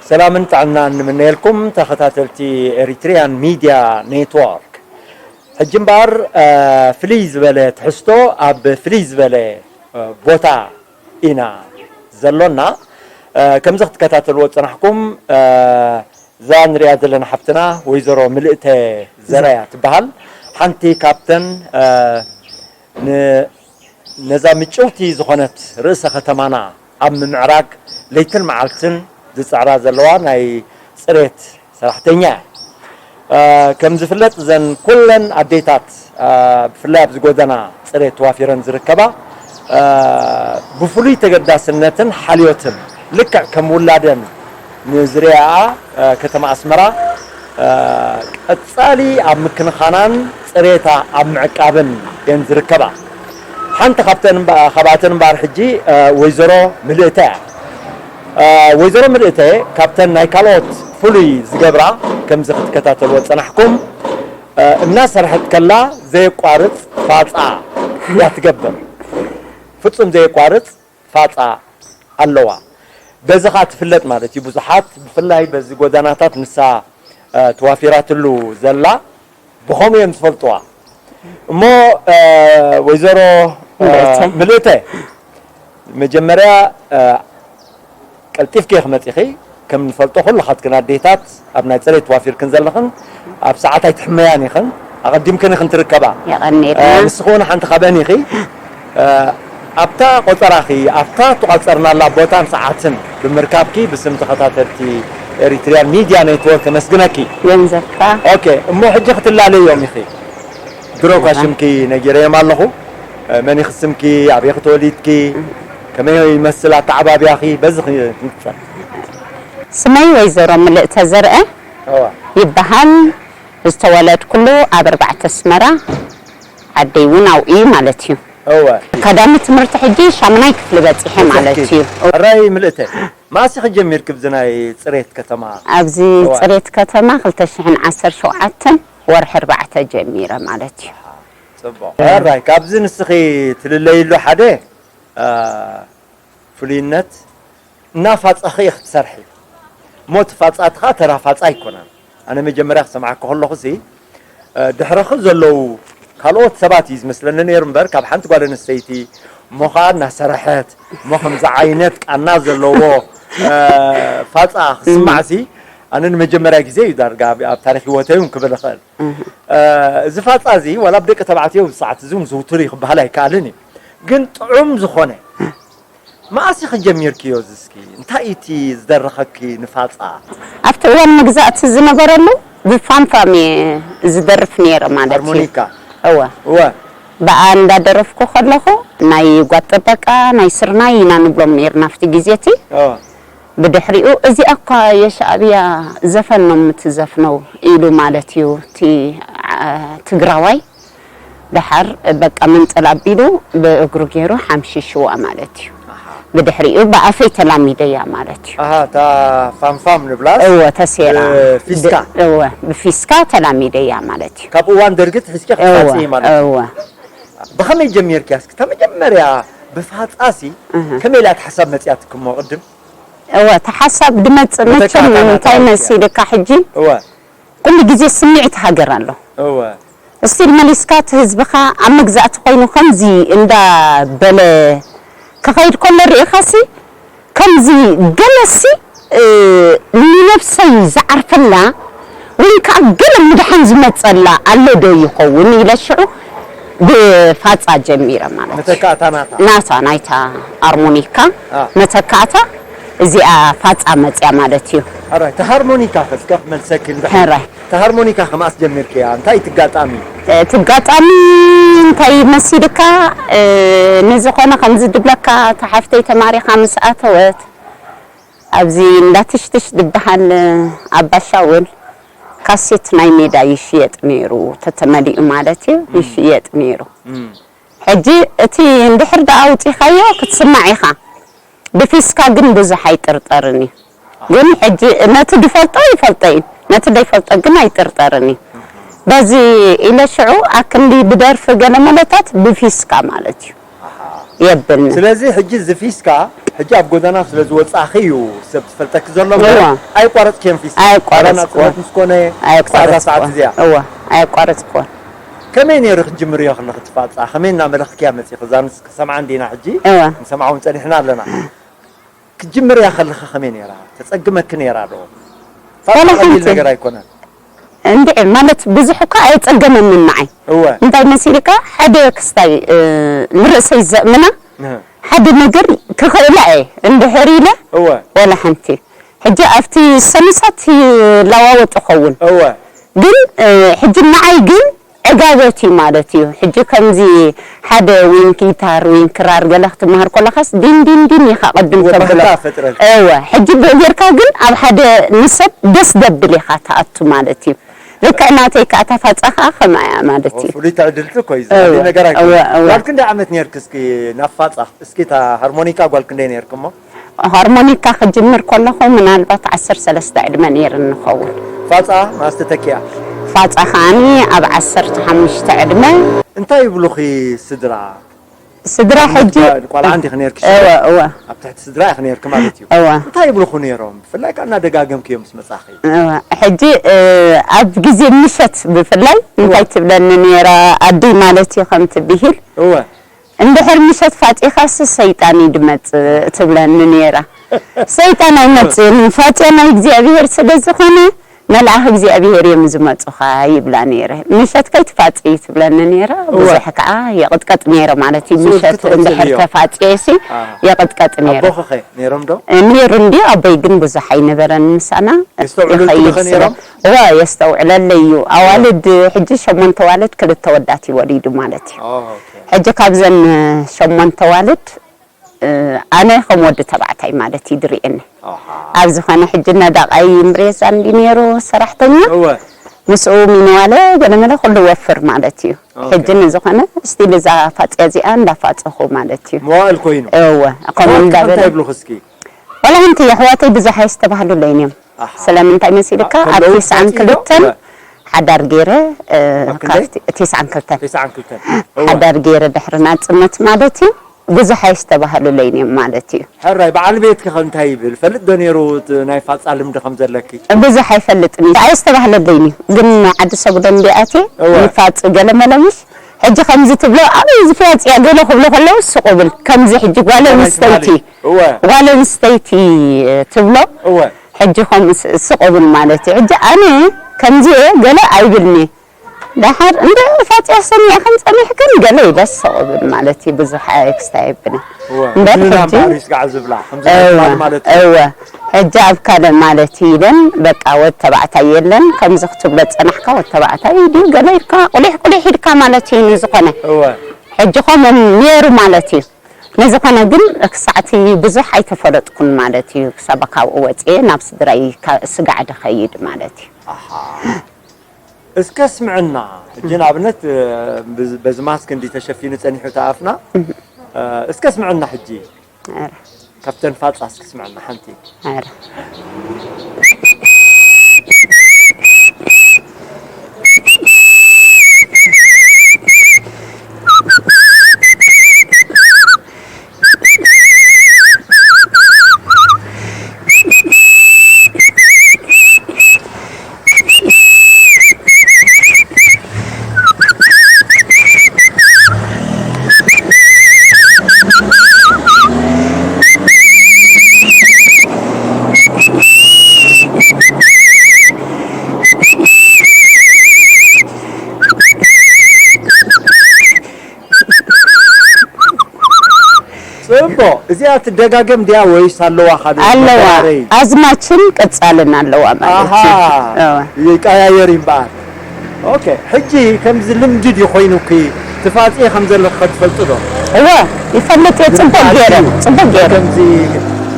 ሰላምን ጥዕናን ንምነየልኩም ተኸታተልቲ ኤሪትሪያን ሚድያ ኔትወርክ። ሕጂ እምበኣር፣ እ፣ ፍልይ ዝበለ ትሕዝቶ ኣብ ፍልይ ዝበለ፣ እ፣ ቦታ ኢና ዘሎና። እ፣ ከምዚ ክትከታተልዎ ዝጸናሕኩም፣ እ፣ እዛ ንሪኣ ዘለና ሓፍትና ወይዘሮ ምልእተ ዘርኣያ ትበሃል። ሓንቲ ካብተን፣ እ፣ ን-፣ ነዛ ምጭውቲ ዝኾነት ርእሰ ከተማና ኣብ ምምዕራግ ለይትን መዓልትን ዝጽዕራ ዘለዋ ናይ ጽሬት ሰራሕተኛ እያ። እ፣ ከም ዝፍለጥ እዘን ኩለን ኣዴታት፣ እ፣ ብፍላይ ኣብዚ ጎደና ጽሬት ተዋፊረን ዝርከባ፣ እ፣ ብፍሉይ ተገዳስነትን ሓልዮትን ልክዕ ከም ውላደን ንዝርእያኣ፣ እ፣ ከተማ ኣስመራ፣ እ፣ ቀጻሊ ኣብ ምክንኻናን ጽሬታ ኣብ ምዕቃብን እየን ዝርከባ። ሓንቲ ካብተን እምባ-፣ ካብኣተን እምበኣር ሕጂ፣ እ፣ ወይዘሮ ምልእተ እያ። እ፣ ወይዘሮ ምልእተ ካብተን ናይ ካልኦት ፍሉይ ዝገብራ፣ ከምዚ ክትከታተልዎ ዝጸናሕኩም፣ እ፣ እናሰርሐት ከላ ዘየቋርጽ ፋጻ እያ ትገብር። ፍጹም ዘየቋርጽ ፋጻ ኣለዋ። በዚ ኸኣ ትፍለጥ ማለት እዩ። ብዙሓት ብፍላይ በዚ ጎዳናታት ንሳ፣ እ፣ ተዋፊራትሉ ዘላ ብኸምኡ እዮም ዝፈልጥዋ። እሞ፣ እ፣ ወይዘሮ፣ እ፣ ምልእተ። ምልእተ፣ መጀመርያ፣ እ፣ ቀልጢፍኪ ኢኺ መጺኺ። ከም ንፈልጦ ኩልኻትክን ኣዴታት ኣብ ናይ ጽሬት ተዋፊርክን ዘለኽን ኣብ ሰዓት ኣይትሕመያን ኢኽን። ኣቐዲምክን ኢኽን ትርከባ። የቐንየልና። እ፣ ንስኺ እውን ሓንቲ ካብአን ኢኺ። እ፣ ኣብታ ቆጸራኺ፣ ኣብታ ተቋጸርናላ ቦታን ሰዓትን ብምርካብኪ ብስም ተኸታተልቲ ኤሪትሪያን ሚድያ ኔትወርክ የመስግነኪ። ገንዘብካ። ኦኬ፣ እሞ ሕጂ ክትላለዮም ኢኺ። ድሮ እኳ ሽምኪ ነጊረዮም ኣለኹ። እ፣ መን ኢኺ ስምኪ? ኣበይ ኢኺ ተወሊድኪ? ከመይ ይመስል ኣተዓባብያኺ? በዚ ኽ-፣ ክንክፈል። ስመይ ወይዘሮ ምልእተ ዘርአ እዋ። ይበሃል። ዝተወለድኩሉ ኣብ ኣርባዕተ ኣስመራ፣ ዓደይ እውን ኣብኡ እዩ ማለት እዩ። እወ። ኣካዳሚ ትምህርቲ ሕጂ ሻሙናይ ክፍሊ በጺሐ ማለት እዩ። ሕራይ ምልእተ፣ መኣስ ኢኺ ጀሚርኪ ኣብዚ ናይ ጽሬት ከተማ? ኣብዚ እወ። ጽሬት ከተማ ክልተ ሽሕን ዓሰርተ ሸውዓተን ወርሒ ኣርባዕተ ጀሚረ ማለት እዩ። ጽቡቕ። ሕራይ፣ ካብዚ ንስኺ ትልለይሉ ሓደ፣ እ፣ ፍሉይነት እናፋጻኺ ኢኺ ትሰርሒ። እሞ እቲ ፋጻ እቲ ኸኣ ተራ ፋጻ ኣይኮነን። ኣነ መጀመርያ ክሰምዓኪ ከለኹሲ፣ እ፣ ድሕረኺ ዘለዉ ካልኦት ሰባት እዩ ዝመስለኒ ነይሩ እምበር፣ ካብ ሓንቲ ጓል ኣንስተይቲ እሞ ኸኣ እናሰረሐት፣ እሞ ከምዚ ዓይነት ቃና ዘለዎ፣ እ፣ ፋጻ ክስማዕሲ፣ ኣነ ንመጀመርያ ግዜ እዩ ዳርጋ ኣብ፣ ኣብ ታሪኽ ህይወተይ እውን ክብል እኽእል። እህ። እ፣ እዚ ፋጻ እዚ ዋላ ብደቂ ተባዕትዮ ብሰዓት እዚ እውን ዝውቱር እዩ ክበሃል ኣይከኣልን እዩ። ግን ጥዑም ዝኾነ መኣስ ኢኺ ጀሚርክዮ እዚ እስኪ? እንታይ እዩ እቲ ዝደረኸኪ ንፋጻ? ኣብቲ እዋን መግዛእቲ ዝነበረሉ ብፋምፋም እየ ዝደርፍ ነይረ ማለት እዩ። ሃርሞኒካ? እወ። እወ። ብኣ እንዳደረፍኩ ከለኹ ናይ ጓድ ጠበቃ፣ ናይ ስርናይ ኢና ንብሎም ነይርና ኣብቲ ግዜ እቲ። እወ። ብድሕሪኡ እዚኣ እኳ የሻዕብያ ዘፈን ነው የምትዘፍነው ኢሉ ማለት እዩ። እቲ፣ አ፣ ትግራዋይ ደሓር በቃ መንጠል ኣቢሉ ብእግሩ ገይሩ ሓምሺሽዋ ማለት እዩ። ኣሃ። ብድሕሪኡ ብኣፈይ ተላሚደያ ማለት እዩ። ኣሃ፣ እታ ፋምፋም ንብላስ እወ፣ ተሴራ። ብፊስካ? ብ-፣ እወ፣ ብፊስካ ተላሚደያ ማለት እዩ። ካብ እዋን ደርጊ ትሕዝኪ እወ፣ ክትፋጽኢ ማለት እዩ። እወ። ብኸመይ ጀሚርክያ እስኪ? እታ መጀመርያ ብፋጻሲ እህ። ከመይ ኢላ እታ ሓሳብ መጺኣትኪ እሞ ቅድም? እወ፣ እታ ሓሳብ ድመጽእ መተካእታ መቸም ናታ እንታይ ወጽያ። መሲልካ ሕጂ? እወ። ኩሉ ግዜ ስምዒት ሃገር ኣሎ። እወ። እስቲል መሊስካ እቲ ህዝብኻ ኣብ መግዛእቲ ኮይኑ ከምዚ እንዳበለ ክኸይድ ከሎ ርኢኻሲ፣ ከምዚ ገለሲ፣ እ፣ ንነብሰይ ዝዓርፈላ ወይ ከዓ ገለ ምድሓን ዝመጸላ ኣሎ ዶ ይኸውን ኢለ ሽዑ ብፋጻ ጀሚረ ማለት እዩ። መተካእታ ናታ? ናታ፣ ናይታ ኣርሞኒካ አ። መተካእታ እዚኣ ፋጻ መጽያ ማለት እዩ። ሕራይ፣ እታ ሃርሞኒካ ከ እስከ ክመልሰኪ እንድሕር። ሕራይ። እታ ሃርሞኒካ ከ መኣስ ጀሚርክያ? እንታይ እቲ ኣጋጣሚ? እቲ ኣጋጣሚ እንታይ መሲልካ? እ፣ ንዝኾነ ከምዚ ድብለካ፣ እታ ሓፍተይ ተማሪኻ ምስ ኣተወት፣ ኣብዚ እንዳ ትሽትሽ ድበሃል ኣባ ሻውል ካሴት ናይ ሜዳ ይሽየጥ ነይሩ፣ ተተመሊኡ ማለት እዩ፣ እም። ይሽየጥ ነይሩ። እም። ሕጂ እቲ እንድሕር ደኣ ኣውጺኻዮ ክትስማዕ ኢኻ። ብፊስካ ግን ብዙሕ ኣይጥርጠርን እዩ። ግን ሕጂ ነቲ ድፈልጦ ይፈልጦ እዩ፣ ነቲ ደይፈልጦ ግን ኣይጥርጠርን እዩ። በዚ ኢለ ሽዑ ኣክንዲ ብደርፊ ገለ መለታት ብፊስካ ማለት እዩ የብልኒ። ስለዚ ሕጂ እዚ ፊስካ ሕጂ ኣብ ጎደና ስለ ዝወጻኺ እዩ ሰብ ዝፈልጠኪ ዘሎ እምበር እዋ። ኣየቋረጽክዮን ፊስቲ። ኣየቋረጽክዎን። ዋላ ናጽነት ምስ ኮነ ክሳብ እዛ ኣየቋረጽክዎን። ሰዓት እዚኣ። እዋ፣ ኣየቋረጽክዎን። ከመይ ነይሩ ክትጅምርዮ ከለኺ እቲ ፋጻ? ከመይ እናመለኽክያ መጺኺ? እዛ ንስ-፣ ክሰምዓ እንዲና ሕጂ። እዋ። ንሰምዓ እውን ጸኒሕና ኣለና። ክትጅምርያ ከለኺ ከመይ ነይራ? ተጸግመኪ ነይራ ዶ? ፋጻ ዋላ ቀሊል ሓንቲ። ነገር ኣይኮነን። እንድዒ፣ ማለት ብዙሕ እኳ ኣየጸገመንን ንዓይ። እወ። እንታይ መሲልካ? ሓደ ክስታይ፣ እ፣ ንርእሰይ ዘእምና፣ እህ። ሓደ ነገር ክኽእላ እየ እንድሕር ኢለ፣ እወ። ዋላ ሓንቲ። ሕጂ ኣብቲ ሰሚሳት ይለዋወጥ ይኸውን። እወ። ግን፣ እ፣ ሕጂ ንዓይ ግን ዕጋበት እዩ ማለት እዩ። ሕጂ ከምዚ ሓደ ዊን ጊታር፣ ዊን ክራር ገለ ክትመሃር ከለኻስ ዲን ዲን ዲን ኢኻ ቅድም እወ፣ ተብሎ። ባህታ ፈጥረልካ። እወ፣ ሕጂ ብኡ ጌርካ ግን ኣብ ሓደ ንሰብ ደስ ደብል ኢኻ ትኣቱ ማለት እዩ። ልክዕ ናተይ ከኣ እታ ፋጻ ከኣ ከምኣ እያ ማለት እዩ። ፍሉይ ትዕድልቲ እኮ እዩ። እወ፣ ዘርኢ ነገር ኣይኮነን። እወ፣ እወ። ጓል ክንደይ ዓመት ኔርኪ እስኪ ናብ ፋጻ? እስኪ እታ ሃርሞኒካ ጓል ክንደይ ኔርኪ እሞ? ሃርሞኒካ ክጅምር ከለኹ ምናልባት ዓሰርተ ሰለስተ ዕድመ ነይርኒ ንኸውን። ፋጻ ማስ ተተኪኣ? ፋጻ ከኣኒ ኣብ ዓሰርተ ሓሙሽተ ዕድመ። እንታይ ይብሉኺ ስድራ? ስድራ ኣብ ሕጂ ጓል-፣ ጓል ዓንዲ ክነርኪ እወ፣ ሽዑ እወ። ኣብ ትሕቲ ስድራ ኢኺ ነርኪ ማለት እዩ። እወ። እንታይ ይብሉኹ ነይሮም? ብፍላይ ከኣ እናደጋገምክዮ ምስ መጻኺ። እወ። ሕጂ፣ እ፣ ኣብ ግዜ ምሸት ብፍላይ እንታይ እወ። ትብለኒ ነይራ ኣደይ ማለት እዩ ከምቲ ብሂል። እወ። እንድሕር ምሸት ፋጺኻስ ሰይጣን እዩ ድመጽእ ትብለኒ ነይራ። ሰይጣን ኣይመጽእን፣ ፋጺያ ናይ እግዚኣብሄር ስለ ዝኾነ መልኣኽ እግዚኣብሄር እዮም ዝመጹኻ ይብላ ነይረ። ምሸት ከይትፋጺ ትብለኒ ነይራ። እወ። ብዙሕ ከኣ የቕጥቀጥ ነይረ ማለት እዩ። ስኡል ምሸት ክትቕጽል እንድሕር እዮ። ተፋጺየሲ አ። የቕጥቀጥ ነይረ። ኣቦኽኸ ነይሮም ዶ? ነይሩ እንድዩ፣ ኣቦይ ግን ብዙሕ ኣይነበረን ምሳና። የስተውዕሉልኪ ዶ ይኸይድ ስለ ነይሮም? እወ፣ የስተውዕለለይ እዩ። ኣዋልድ ሕጂ ሸሞንተ ዋልድ ክልተ ወዳት እዩ ወሊዱ ማለት እዩ። ኦ፣ ኦኬ። ሕጂ ካብዘን ሸሞንተ ዋልድ፣ እ፣ ኣነ ከም ወዲ ተባዕታይ ማለት እዩ ድርእየኒ። ኣሃ። ኣብ ዝኾነ ሕጂ ነዳቓይ እምብሬዛ እንዲ ነይሩ ሰራሕተኛ፣ እወ። ምስኡ ሚንዋለ ገለመለ ኩሉ ወፍር ማለት እዩ። ኦኬ። ሕጂ ንዝኾነ ስቲል እዛ ፋጽያ እዚኣ እንዳፋጸኹ ማለት እዩ። መዋእል ኮይኑ? እወ፣ ከምኡ መዋእል እንዳበለ እንታይ ይብሉኽ እስኪ? ዋላ ሓንቲ የሕዋተይ ብዙሕ ኣይስተባህሉለይን እዮም። ኣሓ። ስለምንታይ መሲልካ? ኣ፣ ኣብ ከለዉ ቴስዓን ትፈልጥዮ? ክልተን እወ። ሓዳር ገይረ፣ እ፣ ኣብ ክንደይ? ካብቲ ቴስዓን ክልተን። ቴስዓን ክልተን። እወ። ሓዳር ገይረ ድሕሪ ናጽነት ማለት እዩ። ብዙሕ ኣይስተባህሉለይን እዮም ማለት እዩ። ሕራይ፣ በዓል ቤትኪ ከ እንታይ ይብል? ፈልጥ ዶ ነይሩ እቲ ናይ ፋጻ ልምዲ ከም ዘለኪ? ብዙሕ ኣይፈልጥን እዩ። ኣየስተባህለለይን እዩ። ግን ዓዲ ሰጉዶ እንዲኣትየ እወ። ንፋጽ ገለ መለ ምሽ ሕጂ ከምዚ ትብሎ፣ ኣበይ እዚ ፍያጽ እያ ገለ ክብሎ ከለዉ ስቕ እብል። ከምዚ ሕጂ ጓል ኣንስተይቲ፣ እወ። ጓል ኣንስተይቲ ትብሎ፣ እወ። ሕጂ ከምኡ ስ-፣ ስቕ እብል ማለት እዩ። ሕጂ ኣነ ከምዚ እየ ገለ ኣይብልኒ። ደሓር እንደ ፋጽያ ሰሚዐ ከም ጸኒሕ ግን ገለ ኢለ ስቕ እብል ማለት እዩ። ብዙሕ ኣክስታይ ኣይብልን። እወ። እምበር ዝብላ ሕጂ እምበኣር ይስጋዕ ዝብላ፣ ከምዚ እወ፣ ዝበሃል ማለት እዩ። እወ። ሕጂ ኣብ ካልእ ማለት እዩ ኢለን፣ በቃ ወድ ተባዕታይ የለን፣ ከምዚ ክትብሎ ጸናሕካ፣ ወድ ተባዕታይ ድዩ ገለ ኢልካ፣ ቁሊሕ ቁሊሕ ኢልካ ማለት እዩ ንዝኾነ። እወ። ሕጂ ከምኡ ነይሩ ማለት እዩ። ንዝኾነ ግን ክሳዕቲ ብዙሕ ኣይተፈለጥኩን ማለት እዩ። ክሳብ ካብኡ ወጽየ ናብ ስድራይ ካ-፣ ስጋዕ ድኸይድ ማለት እዩ። ኣሃ። እስከ ስምዕና፣ ሕጂ ንኣብነት፣ እ፣ ብዝ-፣ በዚ ማስክ እንዲ ተሸፊኑ ጸኒሑ እቲ ኣፍና፣ እ፣ እስከ ስምዕና ሕጂ። ኧረ። ካብተን ፋጻ እስኪ ስምዕና ሓንቲ። ኧረ። ጽቡቕ። እዚኣ ትደጋገም ድያ ወይስ ኣለዋ ካልእ ኣለዋ። መቀያየሪ? ኣዝማችን ቀጻልን ኣለዋ ማለት ኣሃ። እዩ። እወ። ይቀያየር እምበኣር። ኦኬ። ሕጂ ከምዚ ልምዲ ድዩ ኮይኑኪ? ትፋጽ ከም ዘለኺ ትፈልጡ ዶ? እወ፣ ይፈልጥ እየ። ጽቡቕ ገይረ፣ ጽቡቕ ገይረ። ከምዚ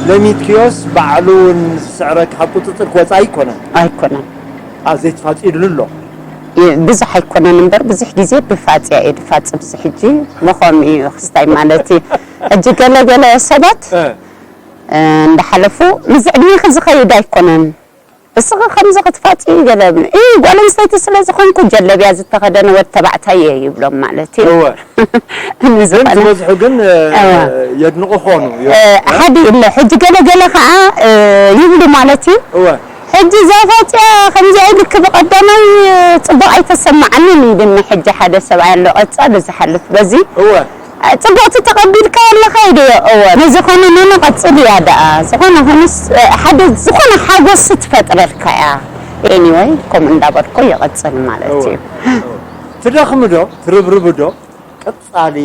ለሚድክዮስ ባዕሉ እውን ዝስዕረኪ ካብ ቁጽጽር ክወጽእ ኣይኮነን? ኣይኮነን። ኣብ ዘይትፋጽ ኢሉ ኣሎ። የ-፣ ብዙሕ ኣይኮነን እምበር፣ ብዙሕ ግዜ ብፋጽያ እየ ድፋጽ። ብዚ ሕጂ መኾም እዩ ክስታይ ማለት እዩ። ሕጂ ገለ ገለ ሰባት፣ እ። እ፣ እንዳሓለፉ፣ "ምስ ዕድሜኺ ዝኸይድ ኣይኮነን፣ እስኺ ከምዚ ክትፋፂ ገለ ብ-፣ እ፣ ጓል ኣንስተይቲ ስለ ዝኾንኩ ጀለብያ ዝተኸደነ ወድ ተባዕታይ እየ ይብሎም ማለት እዩ። እወ። ግን ንዝኾነ ዝበዝሑ ግን፣ እ፣ እወ። የድንቑ ኾኑ። እ፣ ሓደ ኢለ፣ ሕጂ ገለ ገለ ኸዓ፣ እ፣ ይብሉ ማለት እዩ። እወ። ሕጂ እዛ ፋፂያ ከምዚኣ ኢልኪ ብቐዳማይ ፅቡቕ ኣይተሰማዓንን ኢልኒ። ሕጂ ሓደ ሰብኣይ ኣሎ ቀፃሊ ዝሓልፍ በዚ። እወ። ፅቡቕቲ ተቐቢልካ ኣለኻ ኢለዮ። እወ፣ ንዝኾነ ንንቐፅል እያ ደኣ። ዝኾነ ኹንስ፣ ሓደ ዝኾነ ሓጎስ ትፈጥረልካ እያ። ኤኒወይ፣ ከምኡ እንዳበልኩ ይቐፅል ማለት እወ። እዩ። እወ። ትደኽሚ ዶ? ትርብርቢ ዶ? ቀፃሊ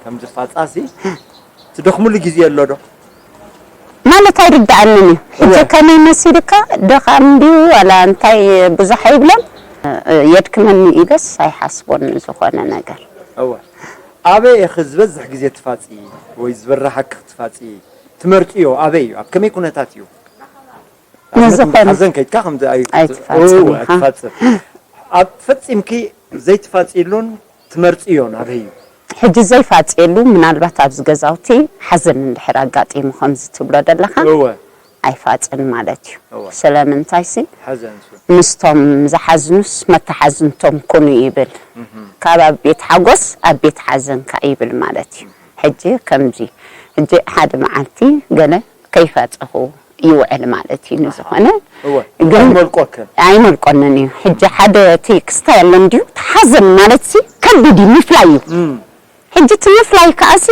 ከምዚ ፋፃሲ ትደኽምሉ ግዜ ኣሎ ዶ? ማለት ኣይርድኣንን እዩ። ሕጂ እወ። ከመይ መሲልካ፣ ድኻም ድዩ ዋላ እንታይ ብዙሕ ኣይብለን። የድክመኒ ኢለስ ኣይሓስቦን ዝኾነ ነገር። እወ። ኣበይ ኢኺ ዝበዝሕ ግዜ ትፋፂ ወይ ዝበረሃኪ ክትፋፂ ትመርፅዮ ኣበይ እዩ? ኣብ ከመይ ኩነታት እዩ? ንዝኾነ ኣብነት ሓዘን ከይድካ ከምዚ ኣይ-፣ ኣይትፋፅን እወ፣ ኢኻ። ኣይትፋፅን። ኣብ ፈፂምኪ ዘይትፋፅሉን ትመርፅዮን ኣበይ እዩ? ሕጂ ዘይፋፅየሉ ምናልባት ኣብዚ ገዛውቲ ሓዘን እንድሕር ኣጋጢሙ ከምዚ ትብሎ ዘለኻ እወ። ኣይፋፅን ማለት እዩ። እወ። ስለምንታይሲ ሓዘን እሱ። ምስቶም ዝሓዝኑስ መተሓዝንቶም ኩኑ ይብል። እህ። ካብ ኣብ ቤት ሓጎስ ኣብ ቤት ሓዘንካ ይብል ማለት እዩ። ሕጂ ከምዚ፣ ሕጂ ሓደ መዓልቲ ገለ ከይፋፀኹ ይውዕል ማለት እዩ። ንዝኾነ እወ፣ ግን ኣይመልቆክን። ኣይመልቆንን እዩ። ሕጂ ሓደ እቲ ክስታይ ኣሎ እንድዩ፣ እቲ ሓዘን ማለት ሲ ከቢድ እዩ፣ ምፍላይ እዩ። እም። ሕጂ እቲ ምፍላይ ከኣ ሲ፣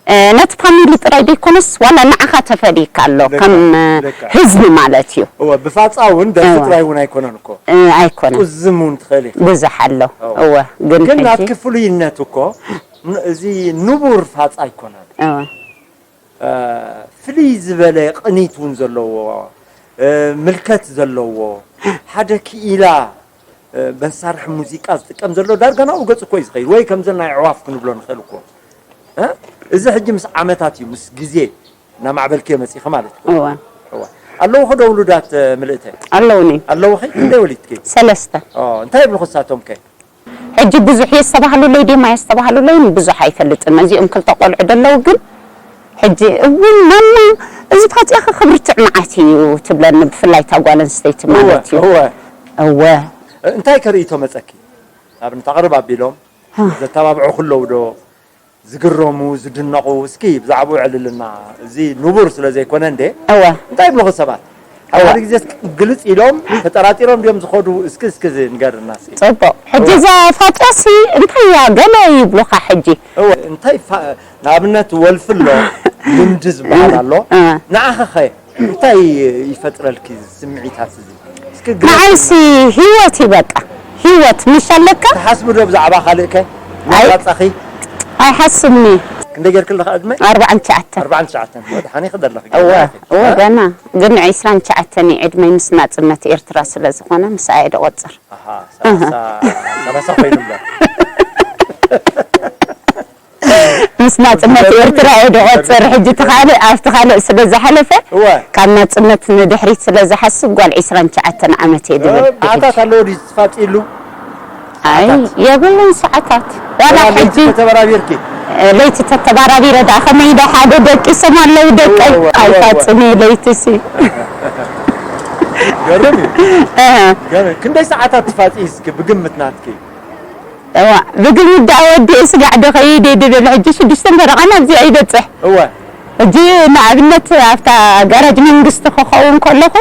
እ፣ ነቲ ፋሚሊ ጥራይ ዘይኮነስ ዋላ ንዓኻ ተፈልይካ ኣሎ፣ ልክዕ፣ ከም፣ እ፣ ልክዕ። ህዝቢ ማለት እዩ። እወ፣ ብፋፃ እውን ደርፊ እወ። ጥራይ እውን ኣይኮነን እኮ። እ፣ ኣይኮነን። ቁዝም እውን ትኽእል ኢኻ። ብዙሕ ኣሎ። እወ። እወ፣ ግን ግን ሕጂ ናትኪ ፍሉይነት እኮ ን-፣ እዚ ንቡር ፋፃ ኣይኮነን። እወ። እ፣ ፍልይ ዝበለ ቅኒት እውን ዘለዎ፣ እ፣ ምልከት ዘለዎ፣ ሓደ ክኢላ፣ እ፣ መሳርሒ ሙዚቃ ዝጥቀም ዘሎ ዳርጋ ናብኡ ገጹ እኮ እዩ ዝኸይድ። ወይ ከምዘን ናይ ኣዕዋፍ ክንብሎ ንኽእል እኮ። እ? እዚ ሕጂ ምስ ዓመታት እዩ፣ ምስ ግዜ እናማዕበልክዮ መጺኺ ማለት እኮ። እወ። እወ። ኣለዉኺ ዶ ውሉዳት፣ እ፣ ምልእተ? ኣለዉኒ። ኣለዉኺ? ክንደይ ወሊድኪ? ሰለስተ። ኦ፣ እንታይ ይብሉኺ ንሳቶም ከ? ሕጂ ብዙሕ የስተባህሉለይ ድዮም ኣየስተባህሉለይን ብዙሕ ኣይፈልጥን። እዚኦም ክልተ ቆልዑ ደለዉ ግን ሕጂ እውን ማማ እዚ ፋጽያኺ ክብርትዕ መዓት እዩ ትብለኒ፣ ብፍላይ እታ ጓል ኣንስተይቲ እወ፣ ማለት እዩ። እወ። እወ። እንታይ ከርእይቶ መጸኪ? ንኣብነት ኣቕርብ ኣቢሎም አ። ዘተባብዑ ክለዉ ዶ ዝግረሙ፣ ዝድነቑ? እስኪ ብዛዕባኡ ዕልልና። እዚ ንቡር ስለ ዘይኮነ እንዴ? እወ። እንታይ ይብሉኺ ሰባት? እወ። ሓደ ግዜ እስኪ ግልጽ ኢሎም ተጠራጢሮም ድዮም ዝኸዱ? እስኪ፣ እስኪ እዚ ንገርና እስኪ። ጽቡቕ። ሕጂ እወ። እዛ ፋጥያሲ እንታይ እያ ገለ ይብሉኻ ሕጂ? እወ፣ እንታይ ፋ-፣ ንኣብነት ወልፊ ኣሎ፣ ልምዲ ዝበሃል ኣሎ። እወ። ንዓኺ ኸ እንታይ ይፈጥረልኪ ስምዒታት እዚ? እስኪ ግለጽ። ንዓይሲ ህይወት እዩ በቃ። ህይወት ምሽ ኣለካ? ትሓስቢ ዶ ብዛዕባ ካልእ ከ? ኣይ። መራጻኺ? ኣይሓስብኒ። ክንደይ ጌርኪ ኣለኻ ዕድመ? ኣርባዓን ትሽዓተን። ኣርባዓን ትሽዓተን። ወድሓን ኢኺ ዘለኺ እወ፣ ገና ኢኺ። እወ፣ እ? ገና። ግን ዒስራን ትሽዓተን እዩ ዕድመይ ምስ ናጽነት ኤርትራ ስለ ዝኾነ፣ ምስኣ እየ ዝቖጽር። ኣሃ፣ ሰላሳ፣ ሰላሳ ኮይኑ እምበር። ምስ ናጽነት ኤርትራ እየ ዝቖጽር። ሕጂ እቲ ካልእ፣ ኣብቲ ካልእ ስለ ዝሓለፈ፣ እወ። ካብ ናጽነት ንድሕሪት ስለ ዝሓስብ፣ ጓል ዒስራን ትሽዓተን ዓመት እየ ዝብል። ሰዓታት ኣለዎ ድዩ ትፋጽይሉ? ኣይ፣ ሰዓታት? የብሉን ሰዓታት። ዋላ ዋላ ለይቲ ሕጂ፣ ተተበራቢርኪ? እ፣ ለይቲ ተተባራቢረ ደኣ ከመይ ኢለ ሓደ ደቂሶም ኣለዉ ደቀይ። እወ፣ እወ፣ እወ። ኣይፋጽን እየ ለይትሲ። ገርም እዩ። እ። ገርም። ክንደይ ሰዓታት ትፋጽይ እስኪ ብግምት ናትኪ? እዋ፣ ብግምት ደኣ ወዲኤ ስጋዕ ዶ ከይደ ድብል፣ ሕጂ ሽዱሽተ ፈረቓ ናብዚኣ ይበጽሕ። እወ። ሕጂ ንኣብነት ኣብታ ጋራጅ መንግስቲ ክኸውን ከለኹ፣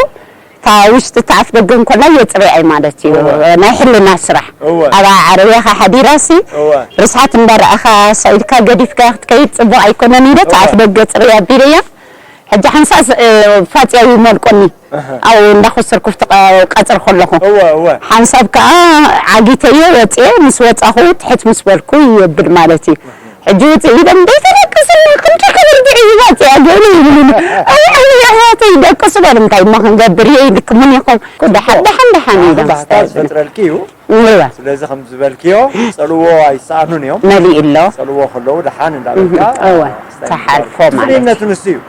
እታ ውሽጢ፣ እታ ኣፍ ደገ እንኮላ የጽርያ እዩ ማለት እዩ። እወ። ናይ ሕልና ስራሕ። እወ። ኣብኣ ዓረብያኻ ሓዲራሲ፣ እወ። ርስሓት እንዳረኣኻ ሳኢልካ ገዲፍካ ክትከይድ ጽቡቕ ኣይኮነን ኢለ፣ እታ እወ። ኣፍ ደገ ጽርያ ኣቢለያ። ሕጂ ሓንሳእ ስ-፣ እ፣ ፋጽያ ይመልቆኒ። ኣሃ። ኣብኡ እንዳኾሰርኩ ኣብቲ ቀ-፣ ቀጽሪ ከለኹ። እወ፣ እወ። ሓንሳብ ከኣ ዓጊተዮ ወጽየ፣ ምስ ወጻኹ ትሕት ምስ በልኩ የብል ማለት እዩ። ሕጂ ውጽእ ኢሎም፣ "ደይተደቅስኒ፣ ክንዲ ክብርትዕ እዩ ፋጽያ ገለ" ይብሉኒ። ኣይ፣ ኣይ፣ ኣሕዋተይ ደቅሱ በሉ፣ እንታይ እሞ ክንገብር እየ ኢልክሙን ኢኹም። ደሓን፣ ደሓን፣ ደሓን ኢሎም ባህታ ስታይ ዝፈጥረልኪ እዩ። እወ። ስለዚ ከም ዝበልክዮ፣ ጸልዎ ኣይሰኣኑን እዮም። መሊኡ ኣሎ። ጸልዎ ከለዉ ደሓን እንዳበልካ፣ እህ፣ እወ፣ ስታይ ተሓልፎ እንዳበልካ። ማለት ፍልይነት እዩ። ንሱ እዩ።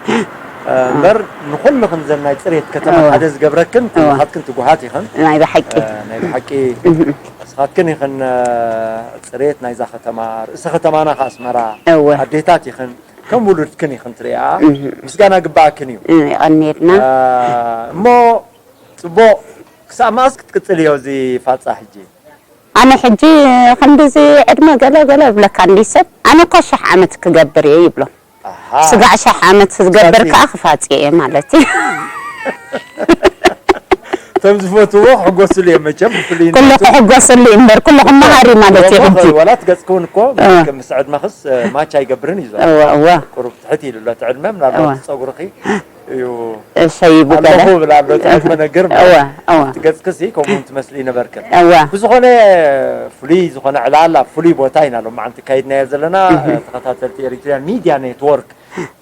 እ፣ እምበር ንኹልኽን ዘን ናይ ጽሬት ከተማ እወ። ሓደ ዝገብረክን እወ። ኩልኻትክን ትጉሃት ኢኽን። ናይ ብሓቂ። እ፣ ናይ ብሓቂ እህ። ንስኻትክን ኢኽን፣ እ፣ ጽሬት ናይዛ ከተማ፣ ርእሰ ከተማና ከኣ ኣስመራ፣ እወ። ኣዴታት ኢኽን፣ ከም ውሉድክን ኢኽን ትርእያ። እህ። ምስጋና ግብኣክን እዩ። እ፣ የቐንየልና። እ፣ እሞ ጽቡቕ። ክሳብ መኣስ ክትቅጽል እዮ እዚ ፋጻ ሕጂ? ኣነ ሕጂ ክንድዚ ዕድመ ገለ ገለ ይብለካ እንዲ ሰብ ኣነ እኮ ሽሕ ዓመት ክገብር እየ ይብሎ። ኣሃ። ስጋዕ ሽሕ ዓመት ዝገብር ፋጺ። ከዓ ክፋጽ እየ ማለት እዩ። እቶም ዝፈትዎ ክሕጎስሉ እዮም መቸም። ብፍሉይ ኩሉ ክሕጎስሉ እዩ እምበር ኩሉ ክመሃር እዩ ማለት እዩ ሕጂ። ወላ ትገጽክውን እኮ እ። ምስ ዕድመኽስ ማች ኣይገብርን እዩ ዘሎ። እወ እወ ቁሩብ ትሕት ኢሉ ኣሎ እቲ ዕድመ ምናልባት እወ። ጸጉርኺ እዩ ሸይቡ ገለ ኣለኹ ብላ ኣሎ እቲ ዕድመ ነገር እወ እወ ትገጽክሲ ከምኡ ትመስሊ ነበርክን። እወ ብዝኾነ ፍሉይ ዝኾነ ዕላላ ፍሉይ ቦታ ኢና ሎማዓንቲ ካይድናዮ ዘለና ተኸታተልቲ ኤሪትሪያን ሚድያ ኔትወርክ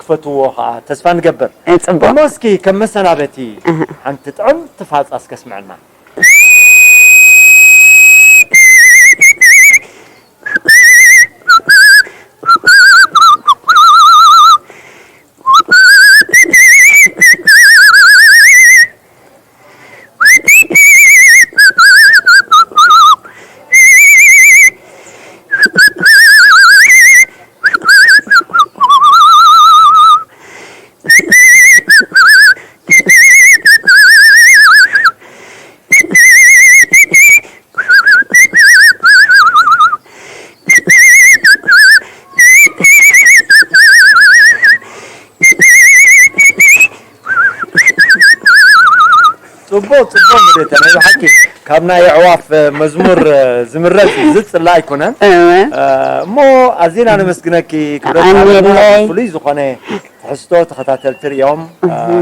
ክፈትዎ ከዓ ተስፋ ንገብር። ጽቡቅ እሞ እስኪ ከም መሰናበቲ ሓንቲ ጥዕምቲ ፋጻ እስከ ስምዐና። ጽቡቅ ጽቡቅ ምልእተ ናይ ብሓቂ ካብ ናይ ኣዕዋፍ መዝሙር ዝምረጽ ዝጽላ ኣይኮነን። እወ እሞ ኣዚና ነመስግነኪ ክብረት ኣሜን። ሃበና። ፍሉይ ዝኾነ ትሕዝቶ ተኸታተልቲ ሪኦም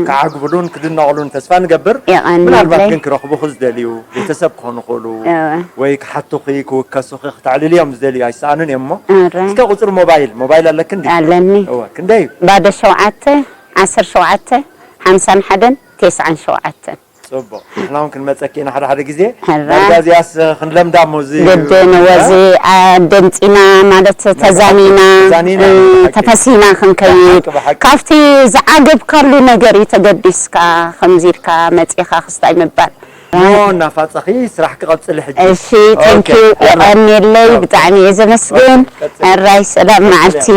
ከዓግብሉን ክድነቕሉን ተስፋ ንገብር። የቐንየለይ። ምናልባት ግን ክረኽቡኺ ዝደልዩ ቤተሰብ ክኾኑ ይኽእሉ እወ ወይ ክሓቱኺ ክውከሱኺ ክተዕልልዮም ዝደልዩ ኣይሰኣኑን እዮም እሞ ኣረ እስከ ቁፅሪ ሞባይል ሞባይል ኣለኪ እንዲ? ኣለኒ እወ ክንደይ እዩ? ባዶ ሸውዓተ ዓሰርተ ሸውዓተ ሓምሳን ሓደን ተስዓን ሸውዓተን ጽቡቅ ንሕና እውን ክንመፀኪ ኢና ሓደ ሓደ ግዜ ሕራ። ዳርጋ እዚኣስ ክንለምዳ እሞ እዚ ግድን ወዚ ኣደምፂና ማለት ተዛኒና ተዛኒና እ፣ ብሓቂ። ተፈሲና ክንከይድ ብሓቂ፣ ብሓቂ። ካብቲ ዝዓገብካሉ ነገር እዩ ተገዲስካ ከምዚ ኢልካ መፂኻ ክስታይ ምባል ሞ እናፋፀኺ ስራሕ ክቐፅል ሕጂ እሺ ቴንኪዩ ኦኬ፣ ሕራ። የቐንየለይ ብጣዕሚ እየ ዘመስግን ቀፅል። ሕራይ ሰላም መዓልቲ